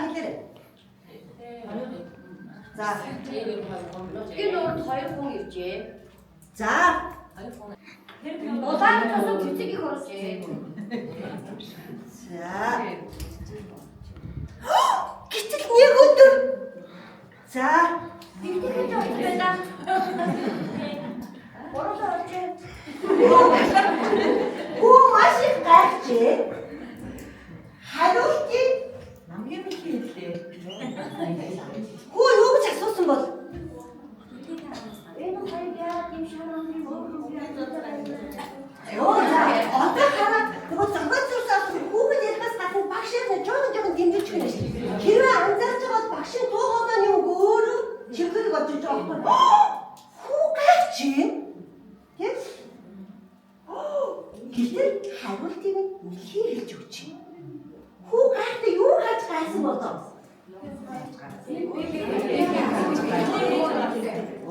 хэлээрэй. За. Нутгийн нууранд хоёр хүн иржээ. За. Улаан тусам цэцэг их оржээ. За. Гэтэл нэг өдөр. За. Бигтэхэд очиж байлаа. Гурлаа оржээ. Хүү маш их гайхжээ. Хариултыг Намгийн мэлхий хэллээ. Хүү юу гэж асуусан бол? Энэ хоёр яагаад юм шаран юм Йоо за, одоо хараа нөгөө зохиол зүрсээс хүүхэд ярихаас гадна багш яг жоохон жоохон дэмжиж гэнэ шүү дээ. Хэрвээ анзаарч байгаа бол багшийн дуу хоолойны үг өөрөө чиглэл болж байгаа байхгүй. Хүү гайхчих. Тийм? Гэтэл хариултыг нь мэлхий хэлж өгч. Хүү гайхтаа юу хааж гайсан болов?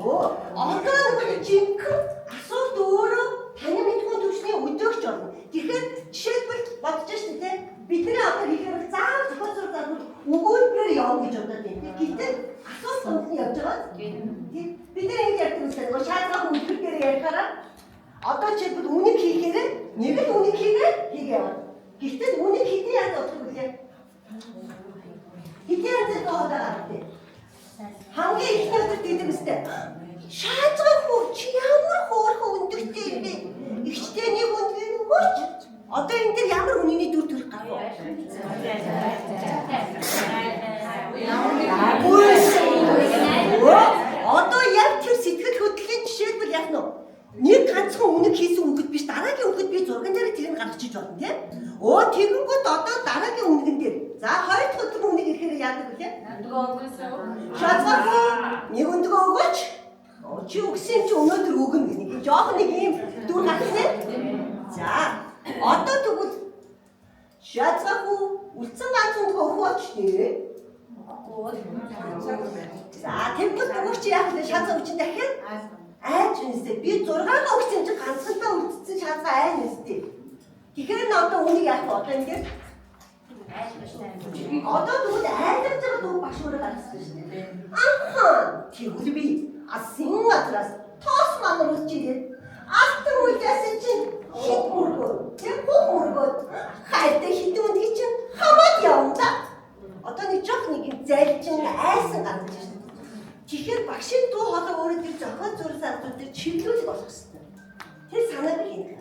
Оо, одоо нөгөө жинхэнэ асуулт өөрөө таны мэдхүйн түвшний өдөөгч болно. Тэгэхээр жишээлбэл бодож шин тэ, бидний одоо хийхээр заавал зохиол зур зарвал өгүүлбэрээр явна гэж бодоод байна. Гэтэл асуулт дунд нь явж байгаа. Тийм. Бид нар ингэж ярьдаг үстэй нөгөө шаардлага үлгэр дээр ярихаараа одоо жишээлбэл үнийг хийхээр нэг л үнийг хийгээ хийгээ явна. Гэтэл үнийг хэдийн янз бодох вүлээ? Хэдийн янз тоогоо гаргадаг. Хамгийн эхний өдөр гэдэг үстэй. Шаазгаа хүү, чи ямар хөөрхөн өндөгтэй юм бэ? Игчтэй нэг өндгийг өгөөч. Одоо энэ дээр ямар үнэний дүр төрх гарах вэ? Одоо яг тэр сэтгэл хөдлөлийн жишээлбэл яах нь вэ? Нэг ганцхан үнэг хийсэн үгэд биш, дараагийн үгэд би зурган дээр тэрийг гаргаж иж болно тийм. Өө, тэгэнгүүт одоо дараагийн үнэгэн дээр. За, хоёр дахь өдөр үнэг ирэхээр яадаг вэ? Шаазгаа хүү, нэг өндгөө өгөөч. Чи өгсөн юм чи өнөөдөр өгнө гэх нэг жоохон нэг ийм дүр гаргах тийм. За, одоо тэгвэл шаазгаа хүү, үлдсэн ганц өндгөө өгөөч нэ. За, тэгвэл нөгөө чи яах вэ? Шаазгаа өгчин дахиад айж үнэстэй. Би 6-гаа өгсөн чинь ганцхантаа үлдсэн шаазгаа айн үнэстэй. Тэгэхээр н одоо үнийг яах вэ? Одоо ингээд одоо тэгвэл айлгаж байгаа дүү багш өөрөө гаргасан шүү дээ. Анхан тэгвэл би асын газраас тоос манар үчирээд алтан үлээсэн чинь хит мөргөө. Тэр бүх мөргөөд хайртай хитэн үндгийг чинь хамаад явна да. Одоо нэг жоох нэг юм залжин айсан гаргаж ирсэн. Тэгэхээр багшийн дуу хоолой өөрөө тэр зохиол зурсан асуудал дээр чиглүүлэг болох хэрэгтэй. Тэр санааг хийнэ.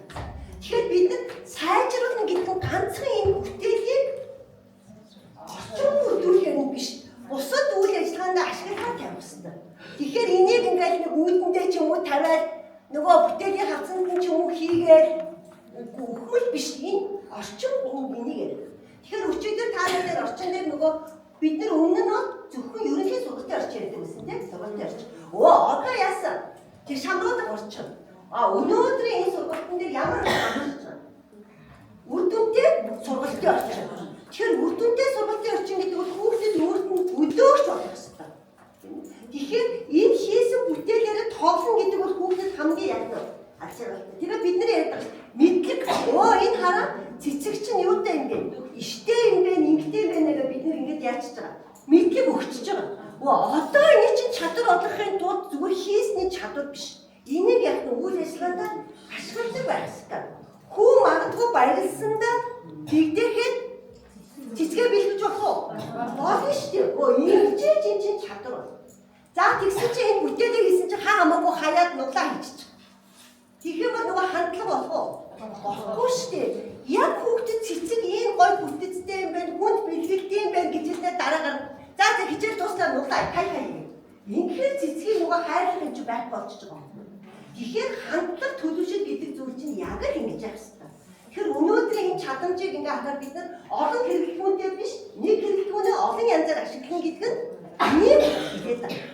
Тэгэхээр бид нар сайжруулна гэдэг нь ганцхан энэ бүтээлийг орчин бүрдүүлэхээр нь биш. Бусад үйл ажиллагаанд ашиглахаар тавих хэрэгтэй. Тэгэхээр энийг ингээл нэг үүдэндээ ч юм уу тавиад нөгөө бүтээлийн хавцанд нь ч юм уу хийгээл үхмэл биш. Энэ орчин энийг яриад. Тэгэхээр өчигдөр та нар орчин дээр нөгөө бид нар өмнө нь бол зөвхөн ерөнхий сургалтын орчин ярьдаг байсан тийм, сургалтын орчин. Өө, одоо яасан? Тэр шамруудаг орчин. А өнөөдрийн энэ сургалтын дээр ямар орчин байна? Үр дүнтэй сургалтын орчин. Тэгэхээр үр дүнтэй сургалтын орчин гэдэг бол хүүхдэд өөрт нь өдөөгч болох ёстой. Тэгэхээр энэ хийсэн бүтээлээрээ тоглоно гэдэг бол хүүхдэд хамгийн яг нь алчааралтай. Тэгэхээр бид нар ярьдаг мэдлэг. Өө, энэ хараа цэцэг чинь юутай юм бэ? Иштэй юм бэ, ингэтэй юм бэ гэж бид нар ингэж яачиж байгаа. Мэдлэг өгчөж байгаа. Өө, одоо энэ чинь чадвар олгохын тулд зүгээр хийсний чадвар биш. Энийг яг нь үйл ажиллагаанд ашигладаг байх ёстой. Хүү магадгүй баярлсандаа тэгдэхэд цэцгээ бэлгэж болох уу? Болно шүү дээ. Өө, ингэж чинь чинь чадвар бол. За, тэгсэн чинь энэ бүтээлийг хийсэн чинь хаа хамаагүй хаяад нуглаа хийчих. Тэгэхээр бол нөгөө хандлага болох уу? Болохгүй шүү дээ. Яг хүүхдэд цэцэг ийм гой бүтэцтэй юм байна, хүнд бэлгэлтэй юм байна гэж хэлснээр дараагаар за за хичээл дуслаа нуглаа хай хай. Ингэхээр цэцгийг нөгөө хайрлах юм чи байхгүй болчихж байгаа юм. Тэгэхээр хандлага төлөвшөл гэдэг зүйл чинь яг л ингэж явах хэрэгтэй. Тэгэхээр өнөөдрийн энэ чадамжийг ингээ харахаар бид нар олон хэрэглэгдүүнтэй биш, нэг хэрэглэгдүүнээ олон янзаар ашиглана гэдэг нь энийг хэлээд байна.